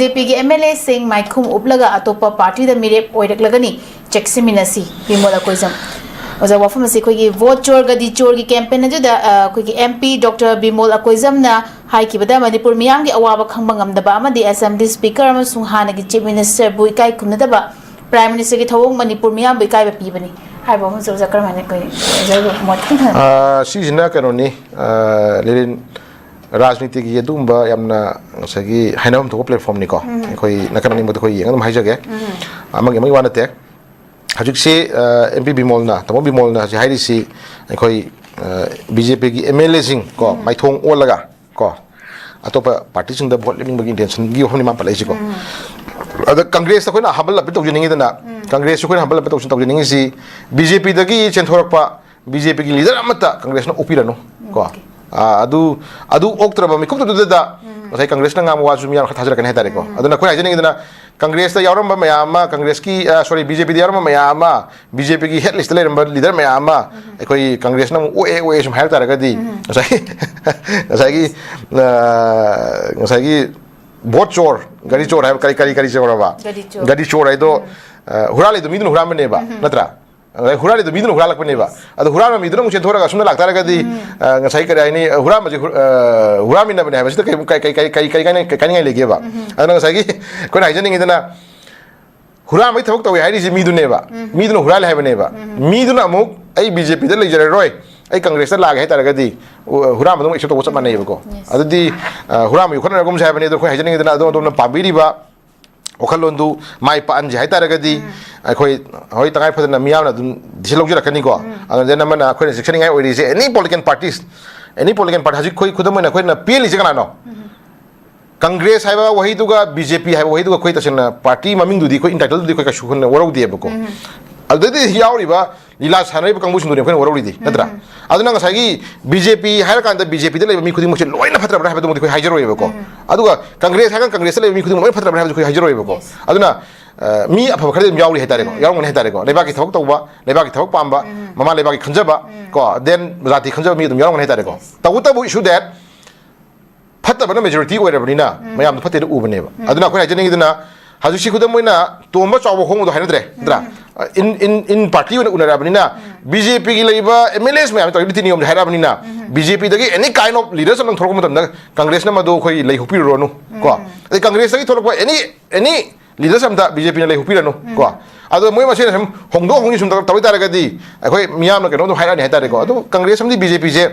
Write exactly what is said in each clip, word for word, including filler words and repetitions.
B J ꯄꯤꯒꯤ M L ꯑꯦꯁꯤꯡ ꯃꯥꯏꯈꯨꯝ ꯎꯞꯂꯒ ꯑꯇꯣꯞꯄ ꯄꯥꯔꯇꯤꯗ ꯃꯤꯔꯦꯞ ꯑꯣꯏꯔꯛꯂꯒꯅꯤ, ꯆꯦꯛꯁꯤꯟꯃꯤꯟꯅꯁꯤ, ꯕꯤꯃꯣꯜ ꯑꯀꯣꯏꯖꯝ꯫ ꯑꯣꯖꯥ, ꯋꯥꯐꯝ ꯑꯁꯤ ꯑꯩꯈꯣꯏꯒꯤ ꯚꯣꯠ ꯆꯣꯔ ꯒꯗꯤ ꯆꯣꯔꯒꯤ ꯀꯦꯝꯄꯦꯟ ꯑꯗꯨꯗ, ꯑ, ꯑꯩꯈꯣꯏꯒꯤ M P doctor Bimol ꯑꯀꯣꯏꯖꯝꯅ ꯍꯥꯏꯈꯤꯕꯗ, Manipur ꯃꯤꯌꯥꯝꯒꯤ ꯑꯋꯥꯕ ꯈꯪꯕ ꯉꯝꯗꯕ ꯑꯃꯗꯤ ꯑꯦꯁꯦꯝꯕ꯭ꯂꯤ ꯁ꯭ꯄꯤꯀꯔ ꯑꯃꯁꯨꯡ ꯍꯥꯟꯅꯒꯤ ꯆꯤꯐ ꯃꯤꯅꯤꯁꯇꯔꯕꯨ ꯏꯀꯥꯏ ꯈꯨꯝꯅꯗꯕ ꯄ꯭ꯔꯥꯏꯝ ꯃꯤꯅꯤꯁꯇꯔꯒꯤ ꯊꯧꯑꯣꯡ ꯃꯅꯤꯄꯨꯔ ꯃꯤꯌꯥꯝꯕꯨ ꯏꯀꯥꯏꯕ ꯄꯤꯕꯅꯤ ꯍꯥꯏꯕ ꯑꯃꯁꯨ ꯑꯣꯖꯥ ꯀꯔꯝꯍꯥꯏꯅ ꯑꯩꯈꯣꯏ ꯑꯣꯖꯥꯒꯤ ꯃꯣꯠ ꯈꯤꯇꯪ ꯊꯝꯕꯤꯌꯨ? ꯑ, ꯁꯤꯁꯤꯅ ꯀꯩꯅꯣꯅꯤ, ꯑ, ꯂꯤꯂꯤꯟ, ꯔꯥꯖꯅꯤꯇꯤꯒꯤ ꯑꯗꯨꯒꯨꯝꯕ ꯌꯥꯝꯅ ꯉꯁꯥꯏꯒꯤ ꯍꯥꯏꯅꯐꯝ ꯊꯣꯛꯄ ꯄ꯭ꯂꯦꯠꯐꯣꯝꯅꯤꯀꯣ꯫ ꯎꯝ꯫ ꯑꯩꯈꯣꯏ ꯅꯥꯀꯟ ꯑꯅꯤꯃꯛꯇ ꯑꯩꯈꯣꯏ ꯌꯦꯡꯉ ꯑꯗꯨꯝ ꯍꯥꯏꯖꯒꯦ꯫ ꯎꯝ꯫ ꯑꯃꯒꯤ ꯑꯃꯒꯤ ꯋꯥ ꯅꯠꯇꯦ꯫ ꯍꯧꯖꯤꯛꯁꯤ, ꯑ, ꯑꯦꯝ ꯄꯤ ꯕꯤꯃꯣꯜꯅ, ꯇꯥꯃꯣ ꯕꯤꯃꯣꯜꯅ ꯍꯧꯖꯤꯛ ꯍꯥꯏꯔꯤꯁꯤ ꯑꯩꯈꯣꯏ, ꯑ, ꯕꯤ ꯖꯦ ꯄꯤꯒꯤ ꯑꯦꯝ ꯑꯦꯜ ꯑꯦꯁꯤꯡ ꯀꯣ, ꯎꯝ꯫ ꯃꯥꯏꯊꯣꯡ ꯑꯣꯜꯂꯒ ꯀꯣ, ꯑꯇꯣꯞꯄ ꯄꯥꯔꯇꯤꯁꯤꯡꯗ ꯚꯣꯠ ꯂꯦꯞꯅꯤꯡꯕꯒꯤ ꯏꯟꯇꯦꯟꯁꯟꯒꯤ ꯋꯥꯐꯝꯅꯤ ꯃꯥ ꯄꯜꯂꯛꯏꯁꯤꯀꯣ꯫ ꯎꯝ꯫ ꯑꯗ ꯀꯪꯒ꯭ꯔꯦꯁꯇ ꯑꯩꯈꯣꯏꯅ ꯍꯥꯕꯜ ꯑꯄꯤꯜ ꯇꯧꯖꯅꯤꯡꯉꯤꯗꯅ, ꯎꯝ꯫ ꯀꯪꯒ꯭ꯔꯦꯁꯁꯨ ꯑꯩꯈꯣꯏꯅ ꯍꯥꯕꯜ ꯑꯄꯤꯜ ꯇꯧꯁꯤ-, ꯇꯧꯖꯅꯤꯡꯉꯤꯁꯤ ꯕꯤ ꯖꯦ ꯄꯤꯗꯒꯤ ꯆꯦꯟꯊꯣꯔꯛꯄ ꯕꯤ ꯖꯦ ꯄꯤꯒꯤ ꯂꯤꯗꯔ ꯑꯃꯠꯇ ꯀꯪꯒ꯭ꯔꯦꯁꯅ ꯑꯣꯛꯄꯤꯔꯅꯨ ꯀꯣ꯫ ꯑꯣꯀꯦ꯫ ꯑꯥ, ꯑꯗꯨ, ꯑꯗꯨ ꯑꯣꯛꯇ꯭ꯔꯕ ꯃꯤꯀꯨꯞꯇꯗꯨꯗ ꯎꯝ꯫ ꯉꯁꯥꯏ ꯀꯪꯒ꯭ꯔꯦꯁꯅ ꯉꯥꯡꯕ ꯋꯥꯁꯨ ꯃꯤꯌꯥꯝ ꯈꯔ ꯊꯥꯖꯔꯛꯀꯅꯤ ꯍꯥꯏꯇꯥꯔꯦꯀꯣ꯫ ꯎꯝ꯫ ꯑꯗꯨꯅ ꯑꯩꯈꯣꯏꯅ ꯍꯥꯏꯖꯅꯤꯡꯉꯤꯗꯅ ꯀꯪꯒ꯭ꯔꯦꯁꯇ ꯌꯥꯎꯔꯝꯕ ꯃꯌꯥꯝ ꯑꯃ, ꯀꯪꯒ꯭ꯔꯦꯁꯀꯤ, ꯑ, ꯁꯣꯔꯤ, ꯕꯤ ꯖꯦ ꯄꯤꯗ ꯌꯥꯎꯔꯝꯕ ꯃꯌꯥꯝ ꯑꯃ, ꯕꯤ ꯖꯦ ꯄꯤꯒꯤ ꯍꯦꯠ ꯂꯤꯁꯇ ꯂꯩꯔꯝꯕ ꯂꯤꯗꯔ ꯃꯌꯥꯝ ꯑꯃ ꯎꯝ꯫ ꯑꯩꯈꯣꯏ ꯀꯪꯒ꯭ꯔꯦꯁꯅ ꯑꯃꯨꯛ ꯑꯣꯛꯑꯦ, ꯑꯣꯛꯑꯦ ꯁꯨꯝ ꯍꯥꯏꯔꯛ ꯇꯥꯔꯒꯗꯤ ꯎꯝ꯫ ꯉꯁꯥꯏ, ꯉꯁꯥꯏꯒꯤ, ꯑ, ꯉꯁꯥꯏꯒꯤ ꯚꯣꯠ ꯆꯣꯔ, ꯒꯥꯔꯤ ꯆꯣꯔ ꯍꯥꯏꯕ ꯀꯔꯤ, ꯀꯔꯤ, ꯀꯔꯤ ꯆꯣꯔ ꯍꯥꯏꯕ? ꯒꯥꯔꯤ ꯆꯣꯔ꯫ ꯒꯥꯔꯤ ꯆꯣꯔ ꯍꯥꯏꯗꯣ, ꯎꯝ꯫ ꯑ, ꯍꯨꯔꯥꯜꯂꯤꯗꯣ ꯃꯤꯗꯨꯅ ꯍꯨꯔꯥꯟꯕꯅꯦꯕ, ꯎꯝ꯫ ꯅꯠꯇ꯭ꯔꯥ? ꯑꯗꯩ ꯍꯨꯔꯥꯜꯂꯤꯗꯣ ꯃꯤꯗꯨꯅ ꯍꯨꯔꯥꯜꯂꯛꯄꯅꯦꯕ꯫ ꯑꯗꯣ ꯍꯨꯔꯥꯟꯕ ꯃꯤꯗꯨꯅ ꯑꯃꯨꯛ ꯆꯦꯟꯊꯣꯔꯒ ꯑꯁꯨꯝꯅ ꯂꯥꯛꯇꯥꯔꯒꯗꯤ, ꯎꯝ꯫ ꯑ, ꯉꯁꯥꯏ ꯀꯔꯤ ꯍꯥꯏꯅꯤ, ꯍꯨꯔꯥꯟꯕꯁꯦ ꯍꯨ-, ꯑ, ꯍꯨꯔꯥꯟꯃꯤꯟꯅꯕꯅꯦ ꯍꯥꯏꯕꯁꯤꯗ ꯀꯩ, ꯀꯩ, ꯀꯩ, ꯀꯩ, ꯀꯩ, ꯀꯩ ꯀꯥꯏꯅ-, ꯀꯩ ꯀꯥꯏꯅꯤꯡꯉꯥꯏ ꯂꯩꯒꯦꯕ? ꯎꯝ꯫ ꯑꯗꯨꯅ ꯉꯁꯥꯏꯒꯤ ꯑꯩꯈꯣꯏꯅ ꯍꯥꯏꯖꯅꯤꯡꯉꯤꯗꯅ, ꯍꯨꯔꯥꯟꯕꯒꯤ ꯊꯕꯛ ꯇꯧꯋꯦ ꯍꯥꯏꯔꯤꯁꯤ ꯃꯤꯗꯨꯅꯦꯕ꯫ ꯎꯝ꯫ ꯃꯤꯗꯨꯅ ꯍꯨꯔꯥꯜꯂꯦ ꯍꯥꯏꯕꯅꯦꯕ꯫ ꯎꯝ꯫ ꯃꯤꯗꯨꯅ ꯑꯃꯨꯛ "ꯑꯩ ꯕꯤ ꯖꯦ ꯄꯤꯗ ꯂꯩꯖꯔꯔꯣꯏ, ꯑꯩ ꯀꯪꯒ꯭ꯔꯦꯁꯇ ꯂꯥꯛꯑꯒꯦ" ꯍꯥꯏ ꯇꯥꯔꯒꯗꯤ, ꯎ-, ꯍꯨꯔꯥꯟꯕꯗ ꯑꯃꯨꯛ ꯑꯦꯛꯁꯦꯞ ꯇꯧꯕ ꯆꯞ ꯃꯥꯟꯅꯩꯕꯀꯣ꯫ ꯌꯦꯁ꯫ ꯑꯗꯨꯗꯤ, ꯑ, ꯍꯨꯔꯥꯟꯕ ꯌꯣꯛꯈꯠꯅꯔꯒꯨꯝꯁꯦ ꯍꯥꯏꯕꯅꯤ꯫ ꯑꯗꯣ ꯑꯩꯈꯣꯏ ꯍꯥꯏꯖꯅꯤꯡꯉꯤꯗꯅ, ꯑꯗꯣꯝ ꯑꯗꯣꯝꯅ ꯄꯥꯝꯕꯤꯔꯤꯕ ꯋꯥꯈꯜꯂꯣꯟꯗꯨ ꯃꯥꯏ ꯄꯥꯛꯍꯟꯁꯦ ꯍꯥꯏ ꯇꯥꯔꯒꯗꯤ, ꯎꯝ꯫ ꯑꯩꯈꯣꯏ ꯍꯣꯏ, ꯇꯉꯥꯏ ꯐꯗꯅ ꯃꯤꯌꯥꯝꯅ ꯑꯗꯨꯝ ꯗꯤꯁꯤꯖꯟ ꯂꯧꯖꯔꯛꯀꯅꯤꯀꯣ꯫ ꯎꯝ꯫ ꯑꯗꯨꯅ ꯑꯃꯅ ꯑꯩꯈꯣꯏꯅ ꯆꯦꯛꯁꯤꯟꯅꯤꯡꯉꯥꯏ ꯑꯣꯏꯔꯤꯁꯦ, any political parties, any political party, ꯍꯧꯖꯤꯛ ꯑꯩꯈꯣꯏ ꯈꯨꯗꯝ ꯑꯣꯏꯅ ꯑꯩꯈꯣꯏꯅ ꯄꯦꯜꯂꯤꯁꯦ ꯀꯅꯥꯅꯣ? ꯎꯝ꯫ ꯀꯪꯒ꯭ꯔꯦꯁ ꯍꯥꯏꯕ ꯋꯥꯍꯩꯗꯨꯒ ꯕꯤ ꯖꯦ ꯄꯤ ꯍꯥꯏꯕ ꯋꯥꯍꯩꯗꯨꯒ ꯑꯩꯈꯣꯏ ꯇꯁꯦꯡꯅ ꯄꯥꯔꯇꯤ ꯃꯃꯤꯡꯗꯨꯗꯤ ꯑꯩꯈꯣꯏ ꯏꯟꯇꯥꯏꯇꯜꯗꯨꯗꯤ ꯑꯩꯈꯣꯏ ꯀꯩꯁꯨ ꯑꯩꯈꯣꯏꯅ ꯋꯥꯔꯧꯗꯦꯕꯀꯣ꯫ ꯎꯝ꯫ ꯑꯗꯨꯗꯩꯗꯤ ꯌꯥꯎꯔꯤꯕ ꯂꯤꯂꯥ ꯁꯥꯟꯅꯔꯤꯕ ꯀꯥꯡꯕꯨꯁꯤꯡꯗꯨꯅꯤ ꯑꯩꯈꯣꯏꯅ ꯋꯥꯔꯧꯔꯤꯗꯤ, ꯅꯠꯇ꯭ꯔꯥ? ꯎꯝ꯫ ꯑꯗꯨꯅ ꯉꯁꯥꯏꯒꯤ ꯕꯤ ꯖꯦ ꯄꯤ ꯍꯥꯏꯔꯀꯥꯟꯗ ꯕꯤ ꯖꯦ ꯄꯤꯗ ꯂꯩꯕ ꯃꯤ ꯈꯨꯗꯤꯡꯃꯛꯁꯦ ꯂꯣꯏꯅ ꯐꯠꯇ꯭ꯔꯕ꯭ꯔꯥ ꯍꯥꯏꯕꯗꯨꯃꯗꯤ ꯑꯩꯈꯣꯏ ꯍꯥꯏꯖꯔꯣꯏꯕꯀꯣ꯫ ꯎꯝ꯫ ꯑꯗꯨꯒ ꯀꯪꯒ꯭ꯔꯦꯁ ꯍꯥꯏꯔꯀꯥꯟꯗ ꯀꯪꯒ꯭ꯔꯦꯁꯇ ꯂꯩꯕ ꯃꯤ ꯈꯨꯗꯤꯡꯃꯛ ꯂꯣꯏꯅ ꯐꯠꯇ꯭ꯔꯕ꯭ꯔꯥ ꯍꯥꯏꯕꯗꯨ ꯑꯩꯈꯣꯏ ꯍꯥꯏꯖꯔꯣꯏꯕꯀꯣ꯫ ꯌꯦꯁ꯫ ꯑꯗꯨꯅ, ꯑ, ꯃꯤ ꯑꯐꯕ ꯈꯔꯗꯤ ꯑꯗꯨꯝ ꯌꯥꯎꯔꯤ ꯍꯥꯏꯇꯥꯔꯦꯀꯣ, ꯎꯝ꯫ ꯌꯥꯎꯔꯝꯒꯅꯤ ꯍꯥꯏꯇꯥꯔꯦꯀꯣ꯫ ꯂꯩꯕꯥꯛꯀꯤ ꯊꯕꯛ ꯇꯧꯕ, ꯂꯩꯕꯥꯛꯀꯤ ꯊꯕꯛ ꯄꯥꯝꯕ, ꯎꯝ꯫ ꯃꯃꯥ ꯂꯩꯕꯥꯛꯀꯤ ꯈꯟꯖꯕ, ꯎꯝ꯫ ꯀꯣ, then ꯖꯥꯇꯤ ꯈꯟꯖꯕ ꯃꯤ ꯑꯗꯨꯝ ꯌꯥꯎꯔꯝꯒꯅꯤ ꯍꯥꯏꯇꯥꯔꯦꯀꯣ꯫ ꯌꯦꯁ꯫ ꯇꯧꯕꯇꯕꯨ issue that ꯐꯠꯇꯕꯅ ꯃꯦꯖꯣꯔꯤꯇꯤ ꯑꯣꯏꯔꯕꯅꯤꯅ ꯃꯌꯥꯝꯗꯣ ꯐꯠꯇꯦꯅ ꯎꯕꯅꯦꯕ꯫ ꯑꯗꯨꯅ ꯑꯩꯈꯣꯏꯅ ꯍꯥꯏꯖꯅꯤꯡꯉꯤꯗꯨꯅ, ꯍꯧꯖꯤꯛꯁꯤ ꯈꯨꯗꯝ ꯑꯣꯏꯅ ꯇꯣꯝꯕ ꯆꯥꯎꯕ ꯍꯣꯡꯕꯗꯣ ꯍꯥꯏꯅꯗ꯭ꯔꯦ ꯅꯠꯇ꯭ꯔꯥ? ꯏꯟ ꯏꯟ ꯏꯟ ꯄꯥꯔꯇꯤ ꯑꯣꯏꯅ ꯎꯅꯔꯛꯑꯕꯅꯤꯅ, ꯕꯤꯖꯦꯄꯤꯒꯤ ꯂꯩꯔꯤꯕ ꯑꯦꯝ ꯑꯦꯜ ꯑꯦꯁ ꯃꯌꯥꯝ ꯇꯧꯔꯤꯕ ꯅꯤꯇꯤ ꯅꯤꯌꯣꯝꯁꯦ ꯍꯥꯏꯔꯛꯑꯕꯅꯤꯅ, ꯕꯤꯖꯦꯄꯤꯗꯒꯤ ꯑꯦꯅꯤ ꯀꯥꯏꯟ ꯑꯣꯐ ꯂꯤꯗꯔꯁ ꯑꯃ ꯊꯣꯛꯂꯛꯄ ꯃꯇꯝꯗ ꯀꯪꯒ꯭ꯔꯦꯁꯅ ꯃꯗꯨ ꯑꯩꯈꯣꯏ ꯂꯩ ꯍꯨꯛꯄꯤꯔꯨꯔꯅꯨ ꯀꯣ꯫ ꯑꯗꯩ ꯀꯪꯒ꯭ꯔꯦꯁꯇꯒꯤ ꯊꯣꯛꯂꯛꯄ ꯑꯦꯅꯤ ꯑꯦꯅꯤ ꯂꯤꯗꯔꯁ ꯑꯝꯇ ꯕꯤꯖꯦꯄꯤꯅ ꯂꯩ ꯍꯨꯛꯄꯤꯔꯅꯨ ꯀꯣ꯫ ꯑꯗꯣ ꯃꯣꯏ ꯃꯁꯦꯟ ꯁꯨꯝ ꯍꯣꯡꯗꯣꯛ ꯍꯣꯡꯖꯤꯟ ꯁꯨꯝ ꯇꯧꯔꯛ ꯇꯧ ꯇꯥꯔꯒꯗꯤ ꯑꯩꯈꯣꯏ ꯃꯤꯌꯥꯝꯅ ꯀꯩꯅꯣꯝ ꯑꯗꯨꯝ ꯍꯥꯏꯔꯛꯑꯅꯤ ꯍꯥꯏꯇꯥꯔꯦꯀꯣ꯫ ꯑꯗꯨ ꯀꯪꯒ꯭ꯔꯦꯁ ꯑꯃꯗꯤ ꯕꯤꯖꯦꯄꯤꯁꯦ,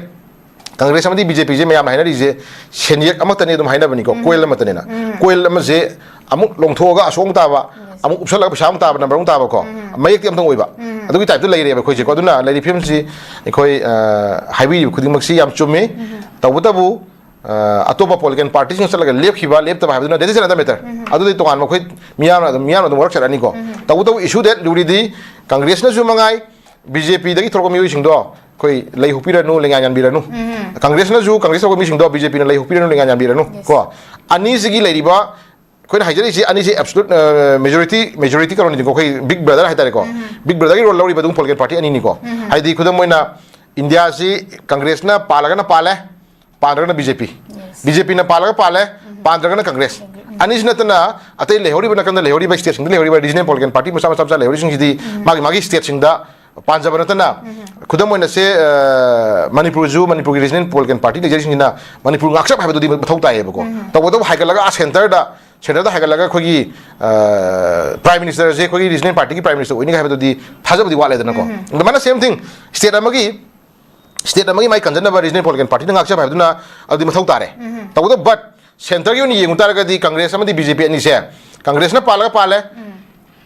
ꯀꯪꯒ꯭ꯔꯦꯁ ꯑꯃꯗꯤ ꯕꯤꯖꯦꯄꯤꯁꯦ ꯃꯌꯥꯝꯅ ꯍꯥꯏꯅꯔꯤꯁꯦ ꯁꯦꯟꯌꯦꯛ ꯑꯃꯠꯇꯅꯤ ꯑꯗꯨꯝ ꯍꯥꯏꯅꯕꯅꯤꯀꯣ, ꯀꯣꯏꯜ ꯑꯃꯠꯇꯅꯤꯅ꯫ ꯀꯣꯏꯜ ꯑꯃꯁꯦ ꯑꯃꯨꯛ ꯂꯣꯡꯊꯣꯛꯑꯒ ꯑꯁꯣꯛ ꯑꯃꯨꯛ ꯇꯥꯕ, ꯑꯃꯨꯛ ꯎꯞꯁꯜꯂꯒ ꯄꯩꯁꯥ ꯑꯃꯨꯛ ꯇꯥꯕ, ꯅꯝꯕꯔ ꯑꯃꯨꯛ ꯇꯥꯕꯀꯣ꯫ ꯃꯌꯦꯛꯇꯤ ꯑꯝꯇꯪ ꯑꯣꯏꯕ꯫ ꯑꯗꯨꯒꯤ ꯇꯥꯏꯞꯇ ꯂꯩꯔꯦꯕ ꯑꯩꯈꯣꯏꯁꯦꯀꯣ꯫ ꯑꯗꯨꯅ ꯂꯩꯔꯤꯕ ꯐꯤꯕꯝꯁꯤ ꯑꯩꯈꯣꯏ, ꯑ, ꯍꯥꯏꯕꯤꯔꯤꯕ ꯈꯨꯗꯤꯡꯃꯛꯁꯤ ꯌꯥꯝ ꯆꯨꯝꯃꯤ꯫ ꯇꯧꯕꯇꯕꯨ, ꯑ, ꯑꯇꯣꯞꯄ ꯄꯣꯂꯤꯇꯤꯀꯦꯜ ꯄꯥꯔꯇꯤꯁꯤꯡꯒ ꯆꯠꯂꯒ ꯂꯦꯞꯈꯤꯕ ꯂꯦꯞꯇꯕ ꯍꯥꯏꯕꯗꯨꯅ that is another matter꯫ ꯑꯗꯨꯗꯤ ꯇꯣꯉꯥꯟꯕ ꯑꯩꯈꯣꯏ ꯃꯤꯌꯥꯝꯅ ꯑꯗꯨꯝ, ꯃꯤꯌꯥꯝꯅ ꯑꯗꯨꯝ ꯋꯥꯔꯛꯆꯔꯛꯑꯅꯤꯀꯣ꯫ ꯇꯧꯕꯇꯕꯨ issue that ꯂꯨꯔꯤꯗꯤ ꯀꯪꯒ꯭ꯔꯦꯁꯅꯁꯨ ꯃꯉꯥꯏ, ꯕꯤꯖꯦꯄꯤꯗꯒꯤ ꯊꯣꯛꯂꯛꯄ ꯃꯤꯑꯣꯏꯁꯤꯡꯗꯣ ꯑꯩꯈꯣꯏ ꯂꯩ ꯍꯨꯞꯄꯤꯔꯅꯨ, ꯂꯩꯉꯥꯏ ꯉꯥꯟꯕꯤꯔꯅꯨ꯫ ꯀꯪꯒ꯭ꯔꯦꯁꯅꯁꯨ ꯀꯪꯒ꯭ꯔꯦꯁ ꯊꯣꯛꯂꯛꯄ ꯃꯤꯁꯤꯡꯗꯣ ꯕꯤꯖꯦꯄꯤꯅ ꯂꯩ ꯍꯨꯞꯄꯤꯔꯅꯨ, ꯂꯩꯉꯥꯏ ꯉꯥꯟꯕꯤꯔꯅꯨ ꯀꯣ꯫ ꯑꯅꯤꯁꯤꯒꯤ ꯂꯩꯔꯤꯕ, ꯑꯩꯈꯣꯏꯅ ꯍꯥꯏꯖꯔꯤꯁꯤ ꯑꯅꯤꯁꯤ absolute, ꯑ, majority, majority ꯀꯩꯅꯣꯅꯤꯀꯣ, ꯑꯩꯈꯣꯏ big brother ꯍꯥꯏꯇꯥꯔꯦꯀꯣ꯫ Big brotherꯒꯤ role ꯂꯧꯔꯤꯕ ꯑꯗꯨꯝ political party ꯑꯅꯤꯅꯤꯀꯣ꯫ ꯍꯥꯏꯗꯤ ꯈꯨꯗꯝ ꯑꯣꯏꯅ ꯏꯟꯗꯤꯌꯥꯁꯤ ꯀꯪꯒ꯭ꯔꯦꯁꯅ ꯄꯥꯜꯂꯒꯅ ꯄꯥꯜꯂꯦ, ꯄꯥꯟꯗ꯭ꯔꯒꯅ ꯕꯤꯖꯦꯄꯤ꯫ ꯕꯤꯖꯦꯄꯤꯅ ꯄꯥꯜꯂꯒ ꯄꯥꯜꯂꯦ, ꯄꯥꯟꯗ꯭ꯔꯒꯅ ꯀꯪꯒ꯭ꯔꯦꯁ꯫ ꯑꯅꯤꯁꯤ ꯅꯠꯇꯅ ꯑꯇꯩ ꯂꯩꯍꯧꯔꯤꯕ, ꯅꯥꯀꯟꯗ ꯂꯩꯍꯧꯔꯤꯕ stateꯁꯤꯡꯗ ꯂꯩꯍꯧꯔꯤꯕ regional political party ꯃꯆꯥ ꯃꯆꯥ ꯃꯆꯥ ꯂꯩꯍꯧꯔꯤꯁꯤꯡꯁꯤꯗꯤ ꯃꯥꯒꯤ ꯃꯥꯒꯤ stateꯁꯤꯡꯗ ꯄꯥꯟꯖꯕ ꯅꯠꯇꯅ, ꯈꯨꯗꯝ ꯑꯣꯏꯅ ꯁꯦ, ꯑ, ꯃꯅꯤꯄꯨꯔꯁꯨ, ꯃꯅꯤꯄꯨꯔꯒꯤ regional political party ꯂꯩꯖꯔꯤꯁꯤꯡꯁꯤꯅ ꯃꯅꯤꯄꯨꯔ ꯉꯥꯛꯆꯕ ꯍꯥꯏꯕꯗꯨꯗꯤ ꯃꯊꯧ ꯇꯥꯏꯌꯦꯕꯀꯣ꯫ ꯇꯧꯕꯇꯕꯨ ꯍꯥꯏꯒꯠꯂꯒ ꯑꯥ centreꯗ, centreꯗ ꯍꯥꯏꯒꯠꯂꯒ ꯑꯩꯈꯣꯏꯒꯤ, ꯑ, prime ministerꯁꯦ ꯑꯩꯈꯣꯏꯒꯤ regional partyꯒꯤ prime minister ꯑꯣꯏꯅꯤ ꯍꯥꯏꯕꯗꯨꯗꯤ ꯊꯥꯖꯕꯗꯤ ꯋꯥꯠꯂꯦꯗꯅꯀꯣ꯫ ꯑꯗꯨꯃꯥꯏꯅ same thing state ꯑꯃꯒꯤ, state ꯑꯃꯒꯤ ꯃꯥꯏ ꯀꯟꯖꯅꯕ regional political partyꯅ ꯉꯥꯛꯆꯕ ꯍꯥꯏꯕꯗꯨꯅ ꯑꯗꯨꯗꯤ ꯃꯊꯧ ꯇꯥꯔꯦ꯫ ꯇꯧꯕꯇꯕꯨ but centreꯒꯤ ꯑꯣꯏꯅ ꯌꯦꯡꯉꯨ ꯇꯥꯔꯒꯗꯤ ꯀꯪꯒ꯭ꯔꯦꯁ ꯑꯃꯗꯤ ꯕꯤꯖꯦꯄꯤ ꯑꯅꯤꯁꯦ, ꯀꯪꯒ꯭ꯔꯦꯁꯅ ꯄꯥꯜꯂꯒ ꯄꯥꯜꯂꯦ,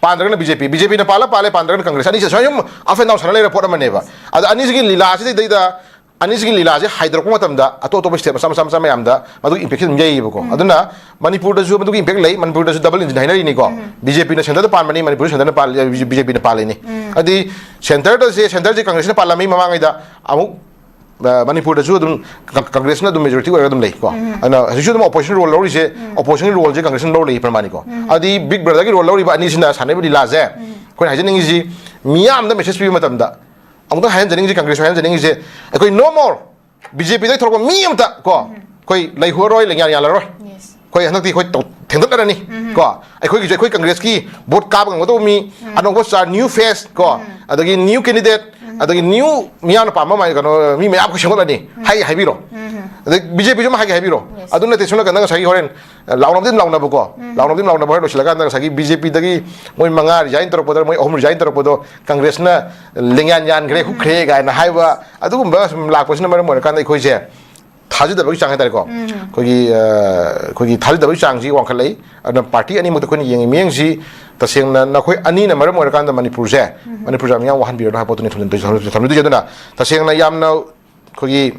ꯄꯥꯟꯗ꯭ꯔꯒꯅ ꯕꯤꯖꯦꯄꯤ, ꯕꯤꯖꯦꯄꯤꯅ ꯄꯥꯜꯂ ꯄꯥꯜꯂꯦ, ꯄꯥꯟꯗ꯭ꯔꯒꯅ ꯀꯪꯒ꯭ꯔꯦꯁ, ꯑꯅꯤꯁꯦ ꯁꯨꯃꯥꯏꯅ ꯁꯨꯝ up and down ꯁꯥꯟꯅ ꯂꯩꯔ ꯄꯣꯠ ꯑꯃꯅꯦꯕ꯫ ꯑꯗ ꯑꯅꯤꯁꯤꯒꯤ ꯂꯤꯂꯥꯁꯤꯗꯩꯗ, ꯑꯅꯤꯁꯤꯒꯤ ꯂꯤꯂꯥꯁꯦ ꯍꯥꯏꯗꯣꯔꯛꯄ ꯃꯇꯝꯗ ꯑꯇꯣꯞ ꯑꯇꯣꯞꯄ state ꯃꯆꯥ ꯃꯆꯥ ꯃꯆꯥ ꯃꯌꯥꯝꯗ ꯃꯗꯨꯒꯤ impactꯁꯦ ꯑꯗꯨꯝ ꯌꯩꯌꯦꯕꯀꯣ꯫ ꯑꯗꯨꯅ ꯃꯅꯤꯄꯨꯔꯗꯁꯨ ꯃꯗꯨꯒꯤ impact ꯂꯩ꯫ ꯃꯅꯤꯄꯨꯔꯗꯁꯨ double engine ꯍꯥꯏꯅꯔꯤꯅꯤꯀꯣ꯫ ꯕꯤꯖꯦꯄꯤꯅ centreꯗ ꯄꯥꯟꯕꯅꯤ, ꯃꯅꯤꯄꯨꯔꯗ centreꯅ ꯄꯥꯜ-, ꯕꯤꯖꯦꯄꯤꯅ ꯄꯥꯜꯂꯤꯅꯤ꯫ ꯑꯗꯨꯗꯤ centreꯗꯁꯦ, centreꯁꯦ ꯀꯪꯒ꯭ꯔꯦꯁꯅ ꯄꯥꯜꯂꯝꯃꯤ ꯃꯃꯥꯡꯉꯩꯗ, ꯑꯃꯨꯛ ꯑ, ꯃꯅꯤꯄꯨꯔꯗꯁꯨ ꯑꯗꯨꯝ ꯀ-, ꯀꯪꯒ꯭ꯔꯦꯁꯅ ꯑꯗꯨꯝ majority ꯑꯣꯏꯔꯒ ꯑꯗꯨꯝ ꯂꯩꯀꯣ꯫ ꯑꯗꯨꯅ ꯍꯧꯖꯤꯛꯁꯨ ꯑꯗꯨꯝ opposition role ꯂꯧꯔꯤꯁꯦ, opposition roleꯁꯦ ꯀꯪꯒ꯭ꯔꯦꯁꯅ ꯂꯧꯔ ꯂꯩ ꯄ꯭ꯔꯃꯥꯅꯤꯀꯣ꯫ ꯑꯗꯨꯗꯤ big brotherꯒꯤ role ꯂꯧꯔꯤꯕ ꯑꯅꯤꯁꯤꯅ ꯁꯥꯟꯅꯔꯤꯕ ꯂꯤꯂꯥꯁꯦ, ꯑꯩꯈꯣꯏꯅ ꯍꯥꯏꯖꯅꯤꯡꯉꯤꯁꯤ, ꯃꯤꯌꯥꯝꯗ message ꯄꯤꯕ ꯃꯇꯝꯗ, ꯑꯃꯨꯛꯇꯪ ꯍꯥꯏꯍꯟꯖꯅꯤꯡꯉꯤꯁꯤ, ꯀꯪꯒ꯭ꯔꯦꯁ ꯍꯥꯏꯍꯟꯖꯅꯤꯡꯉꯤꯁꯦ, ꯑꯩꯈꯣꯏ no more, ꯕꯤꯖꯦꯄꯤꯗꯒꯤ ꯊꯣꯛꯂꯛꯄ ꯃꯤ ꯑꯃꯇ ꯀꯣ, ꯑꯩꯈꯣꯏ ꯂꯩꯍꯧꯔꯣꯏ, ꯂꯩꯉꯥꯟ ꯌꯥꯜꯂꯔꯣꯏ꯫ ꯑꯩꯈꯣꯏ ꯍꯟꯗꯛꯇꯤ ꯑꯩꯈꯣꯏ ꯇꯧ-, ꯊꯦꯡꯒꯠꯂꯔꯅꯤ꯫ ꯀꯣ, ꯑꯩꯈꯣꯏꯒꯤꯁꯨ ꯑꯩꯈꯣꯏ ꯀꯪꯒ꯭ꯔꯦꯁꯀꯤ ꯚꯣꯠ ꯀꯥꯕ ꯉꯝꯒꯗꯧꯕ ꯃꯤ, ꯑꯅꯧꯕ ꯁ꯭ꯇꯥꯔ, ꯅ꯭ꯌꯨ ꯐꯦꯁ, ꯀꯣ, ꯑꯗꯒꯤ ꯅ꯭ꯌꯨ ꯀꯦꯟꯗꯤꯗꯦꯠ, ꯑꯗꯒꯤ ꯅ꯭ꯌꯨ ꯃꯤꯌꯥꯝꯅ ꯄꯥꯝꯕ ꯃꯥꯏ-, ꯀꯩꯅꯣ, ꯃꯤ ꯃꯌꯥꯝ ꯑꯩꯈꯣꯏ ꯁꯦꯝꯒꯠꯂꯅꯤ꯫ ꯍꯥꯏ ꯍꯥꯏꯕꯤꯔꯣ꯫ ꯑꯗꯩ ꯕꯤ ꯖꯦ ꯄꯤꯁꯨ ꯑꯃ ꯍꯥꯏꯒꯦ ꯍꯥꯏꯕꯤꯔꯣ꯫ ꯑꯗꯨ ꯅꯠꯇꯦ, ꯁꯣꯝ ꯅꯥꯀꯟꯗ ꯉꯁꯥꯏꯒꯤ ꯍꯣꯔꯦꯟ, ꯑ, ꯂꯥꯎꯅꯕꯗꯤ ꯑꯗꯨꯝ ꯂꯥꯎꯅꯕꯀꯣ꯫ ꯂꯥꯎꯅꯕꯗꯤ ꯑꯗꯨꯝ ꯂꯥꯎꯅꯕ ꯍꯣꯔꯦꯟ ꯂꯣꯏꯁꯤꯜꯂꯀꯥꯟꯗ ꯉꯁꯥꯏꯒꯤ ꯕꯤ ꯖꯦ ꯄꯤꯗꯒꯤ ꯃꯣꯏ ꯃꯉꯥ ꯔꯤꯖꯥꯏꯟ ꯇꯧꯔꯛꯄꯗ, ꯃꯣꯏ ꯑꯍꯨꯝ ꯔꯤꯖꯥꯏꯟ ꯇꯧꯔꯛꯄꯗꯣ ꯀꯪꯒ꯭ꯔꯦꯁꯅ ꯂꯦꯡꯌꯥꯟ ꯌꯥꯟꯈ꯭ꯔꯦ, ꯍꯨꯛꯈ꯭ꯔꯦ ꯀꯥꯏꯅ ꯍꯥꯏꯕ ꯑꯗꯨꯒꯨꯝꯕ ꯁꯨꯝ ꯂꯥꯛꯄꯁꯤꯅ ꯃꯔꯝ ꯑꯣꯏꯔꯀꯥꯟꯗ ꯑꯩꯈꯣꯏꯁꯦ ꯊꯥꯖꯗꯕꯒꯤ ꯆꯥꯡ ꯍꯥꯏꯇꯥꯔꯦꯀꯣ꯫ ꯑꯩꯈꯣꯏꯒꯤ, ꯑ, ꯑꯩꯈꯣꯏꯒꯤ ꯊꯥꯖꯗꯕꯒꯤ ꯆꯥꯡꯁꯤ ꯋꯥꯡꯈꯠꯂꯛꯏ꯫ ꯑꯗꯨꯅ ꯄꯥꯔꯇꯤ ꯑꯅꯤꯃꯛꯇ ꯑꯩꯈꯣꯏꯅ ꯌꯦꯡꯉꯤ ꯃꯤꯠꯌꯦꯡꯁꯤ ꯇꯁꯦꯡꯅ ꯅꯈꯣꯏ ꯑꯅꯤꯅ ꯃꯔꯝ ꯑꯣꯏꯔꯀꯥꯟꯗ ꯃꯅꯤꯄꯨꯔꯁꯦ, ꯃꯅꯤꯄꯨꯔꯁꯦ ꯌꯥꯝ ꯋꯥꯍꯟꯕꯤꯔꯅꯨ ꯍꯥꯏꯕ ꯄꯣꯠꯇꯨꯅꯤ ꯊꯝꯖꯤꯟ-, ꯊꯝꯖꯤꯟ-, ꯊꯝꯖꯤꯟꯗꯣꯏꯁꯦ꯫ ꯑꯗꯨꯅ ꯇꯁꯦꯡꯅ ꯌꯥꯝꯅ ꯑꯩꯈꯣꯏꯒꯤ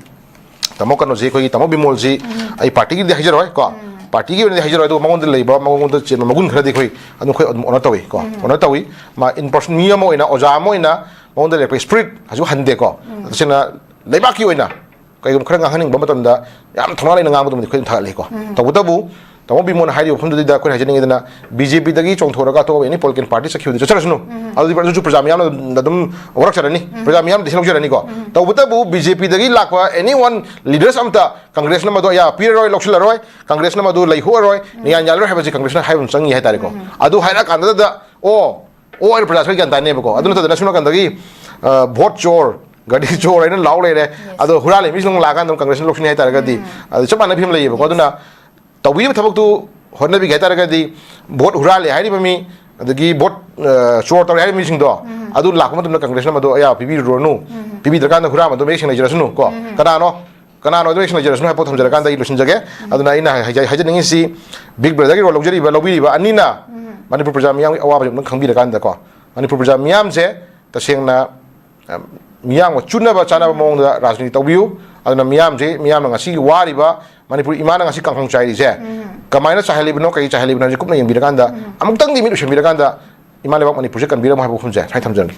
ꯇꯥꯃꯣ ꯀꯩꯅꯣꯁꯤ, ꯑꯩꯈꯣꯏꯒꯤ ꯇꯥꯃꯣ ꯕꯤꯃꯣꯜꯁꯤ ꯑꯩ ꯄꯥꯔꯇꯤꯒꯤꯗꯤ ꯍꯥꯏꯖꯔꯣꯏ ꯀꯣ, ꯄꯥꯔꯇꯤꯒꯤ ꯑꯣꯏꯅꯗꯤ ꯍꯥꯏꯖꯔꯣꯏ, ꯑꯗꯨꯒ ꯃꯉꯣꯟꯗ ꯂꯩꯕ, ꯃꯉꯣꯟꯗ ꯆꯦꯟꯕ ꯃꯒꯨꯟ ꯈꯔꯗꯤ ꯑꯩꯈꯣꯏ ꯑꯗꯨꯝ, ꯑꯩꯈꯣꯏ ꯑꯗꯨꯝ ꯑꯣꯅꯔ ꯇꯧꯏ ꯀꯣ, ꯑꯣꯅꯔ ꯇꯧꯏ꯫ ꯃꯥ ꯏꯟ ꯄꯔꯁꯟ ꯃꯤ ꯑꯃ ꯑꯣꯏꯅ, ꯑꯣꯖꯥ ꯑꯃ ꯑꯣꯏꯅ ꯃꯉꯣꯟꯗ ꯂꯩꯔꯛꯄ ꯁ꯭ꯄꯤꯔꯤꯠ ꯍꯧꯖꯤꯛ ꯍꯟꯗꯦꯀꯣ꯫ ꯇꯁꯦꯡꯅ ꯂꯩꯕꯥꯛꯀꯤ ꯑꯣꯏꯅ ꯀꯩꯒꯨꯝꯕ ꯈꯔ ꯉꯥꯡꯍꯟꯅꯤꯡꯕ ꯃꯇꯝꯗ ꯌꯥꯝ ꯊꯧꯅꯥ ꯂꯩꯅ ꯉꯥꯡꯕꯗꯨꯃꯗꯤ ꯑꯩꯈꯣꯏ ꯑꯗꯨꯝ ꯊꯥꯒꯠꯂꯤꯀꯣ꯫ ꯇꯧꯕꯇꯕꯨ ꯇꯥꯃꯣ ꯕꯤꯃꯣꯜꯅ ꯍꯥꯏꯔꯤꯕ ꯋꯥꯐꯝꯗꯨꯗ ꯑꯩꯈꯣꯏꯅ ꯍꯥꯏꯖꯅꯤꯡꯉꯤꯗꯅ, ꯕꯤ ꯖꯦ ꯄꯤꯗꯒꯤ ꯆꯣꯡꯊꯣꯔꯒ ꯑꯇꯣꯞꯄ ꯑꯦꯅꯤ ꯄꯣꯂꯤꯇꯤꯀꯦꯜ ꯄꯥꯔꯇꯤ ꯆꯠꯈꯤꯕꯗꯤ ꯆꯠꯆꯔꯁꯅꯨ꯫ ꯑꯗꯨꯗꯤ ꯑꯗꯨꯁꯨ ꯄ꯭ꯔꯖꯥ ꯃꯤꯌꯥꯝꯅ ꯑꯗꯨꯝ ꯋꯥꯔꯛꯆꯔꯅꯤ, ꯄ꯭ꯔꯖꯥ ꯃꯤꯌꯥꯝꯅ decision ꯂꯧꯖꯔꯅꯤꯀꯣ꯫ ꯇꯧꯕꯇꯕꯨ ꯕꯤ ꯖꯦ ꯄꯤꯗꯒꯤ ꯂꯥꯛꯄ ꯑꯦꯅꯤ ꯋꯥꯟ ꯂꯤꯗꯔꯁ ꯑꯝꯇ ꯀꯪꯒ꯭ꯔꯦꯁꯅ ꯃꯗꯨ ꯑꯌꯥꯕ ꯄꯤꯔꯔꯣꯏ, ꯂꯧꯁꯤꯜꯂꯔꯣꯏ, ꯀꯪꯒ꯭ꯔꯦꯁꯅ ꯃꯗꯨ ꯂꯩꯍꯣꯛꯑꯔꯣꯏ, ꯅꯤꯌꯥꯟ ꯌꯥꯜꯂꯔꯣꯏ ꯍꯥꯏꯕꯁꯤ ꯀꯪꯒ꯭ꯔꯦꯁꯅ ꯍꯥꯏꯕ ꯑꯃ ꯆꯪꯉꯤ ꯍꯥꯏꯇꯥꯔꯦꯀꯣ꯫ ꯑꯗꯨ ꯍꯥꯏꯔꯛꯑꯀꯥꯟꯗꯨꯗ, ꯑꯣ, ꯑꯣ, ꯑꯩꯅ ꯄ꯭ꯔꯖꯥꯁꯤꯡ ꯒ꯭ꯌꯥꯟ ꯇꯥꯅꯦꯕꯀꯣ꯫ ꯑꯗꯨ ꯅꯠꯇꯗꯅ ꯁꯣꯝ ꯅꯥꯀꯟꯗꯒꯤ, ꯑ, ꯚꯣꯠ ꯆꯣꯔ, ꯒꯥꯔꯤ ꯆꯣꯔ ꯍꯥꯏꯅ ꯂꯥꯎ ꯂꯩꯔꯦ꯫ ꯑꯗꯣ ꯍꯨꯔꯥꯜꯂꯦ ꯃꯤꯁꯤꯡ ꯂꯥꯛꯑꯀꯥꯟꯗ ꯑꯃꯨꯛ ꯀꯪꯒ꯭ꯔꯦꯁꯅ ꯂꯧꯁꯤꯟꯅꯤ ꯍꯥꯏꯇꯥꯔꯒꯗꯤ, ꯑꯗꯨ ꯆꯞ ꯃꯥꯟꯅꯕ ꯐꯤꯕꯝ ꯂꯩꯌꯦꯕꯀꯣ꯫ ꯑꯗꯨꯅ ꯇꯧꯕꯤꯔꯤꯕ ꯊꯕꯛꯇꯨ ꯍꯣꯠꯅꯕꯤꯒꯦ ꯍꯥꯏꯇꯥꯔꯒꯗꯤ, ꯚꯣꯠ ꯍꯨꯔꯥꯜꯂꯦ ꯍꯥꯏꯔꯤꯕ ꯃꯤ, ꯑꯗꯒꯤ ꯚꯣꯠ, ꯑ, ꯆꯣꯔ ꯇꯧꯔꯦ ꯍꯥꯏꯔꯤꯕ ꯃꯤꯁꯤꯡꯗꯣ, ꯑꯗꯨ ꯂꯥꯛꯄ ꯃꯇꯝꯗ ꯀꯪꯒ꯭ꯔꯦꯁꯅ ꯃꯗꯨ ꯑꯌꯥꯕ ꯄꯤꯕꯤꯔꯨꯔꯅꯨ꯫ ꯄꯤꯕꯤꯗ꯭ꯔꯀꯥꯟꯗ ꯍꯨꯔꯥꯟꯕꯗꯣ ꯃꯌꯦꯛ ꯁꯦꯡꯅ ꯂꯩꯖꯔꯁꯅꯨ ꯀꯣ꯫ ꯀꯅꯥꯅꯣ? ꯀꯅꯥꯅꯣ ꯑꯗꯨ ꯃꯌꯦꯛ ꯁꯦꯡꯅ ꯂꯩꯖꯔꯁꯅꯨ ꯍꯥꯏꯕ ꯄꯣꯠ ꯊꯝꯖꯔꯀꯥꯟꯗ ꯑꯩ ꯂꯣꯏꯁꯤꯟꯖꯒꯦ꯫ ꯑꯗꯨꯅ ꯑꯩꯅ ꯍꯥꯏꯖ-, ꯍꯥꯏꯖꯅꯤꯡꯉꯤꯁꯤ, ꯕꯤꯛ ꯕ꯭ꯔꯗꯔꯒꯤ ꯔꯣꯜ ꯂꯧꯖꯔꯤꯕ, ꯂꯧꯕꯤꯔꯤꯕ ꯑꯅꯤꯅ ꯃꯅꯤꯄꯨꯔ ꯄ꯭ꯔꯖꯥ ꯃꯤꯌꯥꯝꯒꯤ ꯑꯋꯥꯕꯁꯦ ꯑꯃꯨꯛꯇꯪ ꯈꯪꯕꯤꯔꯀꯥꯟꯗꯀꯣ, ꯃꯅꯤꯄꯨꯔ ꯄ꯭ꯔꯖꯥ ꯃꯤꯌꯥꯝꯁꯦ ꯇꯁꯦꯡꯅ, ꯑ, ꯃꯤꯌꯥꯝꯒ ꯆꯨꯅꯕ ꯆꯥꯅꯕ ꯃꯑꯣꯡꯗ ꯔꯥꯖꯅꯤꯇꯤ ꯇꯧꯕꯤꯌꯨ꯫ ꯑꯗꯨꯅ ꯃꯤꯌꯥꯝꯁꯦ, ꯃꯤꯌꯥꯝꯅ ꯉꯁꯤꯒꯤ ꯋꯥꯔꯤꯕ ꯃꯅꯤꯄꯨꯔ ꯏꯃꯥꯅ ꯉꯁꯤ ꯀꯥꯡꯈꯣꯡ ꯆꯥꯏꯔꯤꯁꯦ ꯀꯃꯥꯏꯅ ꯆꯥꯏꯍꯜꯂꯤꯕꯅꯣ, ꯀꯩ ꯆꯥꯏꯍꯜꯂꯤꯕꯅꯣ ꯍꯥꯏꯕꯁꯤ ꯀꯨꯞꯅ ꯌꯦꯡꯕꯤꯔꯀꯥꯟꯗ, ꯑꯃꯨꯛꯇꯪꯗꯤ ꯃꯤꯠ ꯎꯏꯁꯤꯟꯕꯤꯔꯀꯥꯟꯗ ꯏꯃꯥ ꯂꯩꯕꯥꯛ ꯃꯅꯤꯄꯨꯔꯁꯦ ꯀꯟꯕꯤꯔꯝꯃꯣ ꯍꯥꯏꯕ ꯋꯥꯐꯝꯁꯦ ꯁꯨꯃꯥꯏꯅ ꯊꯝꯖꯔꯝꯒꯦ꯫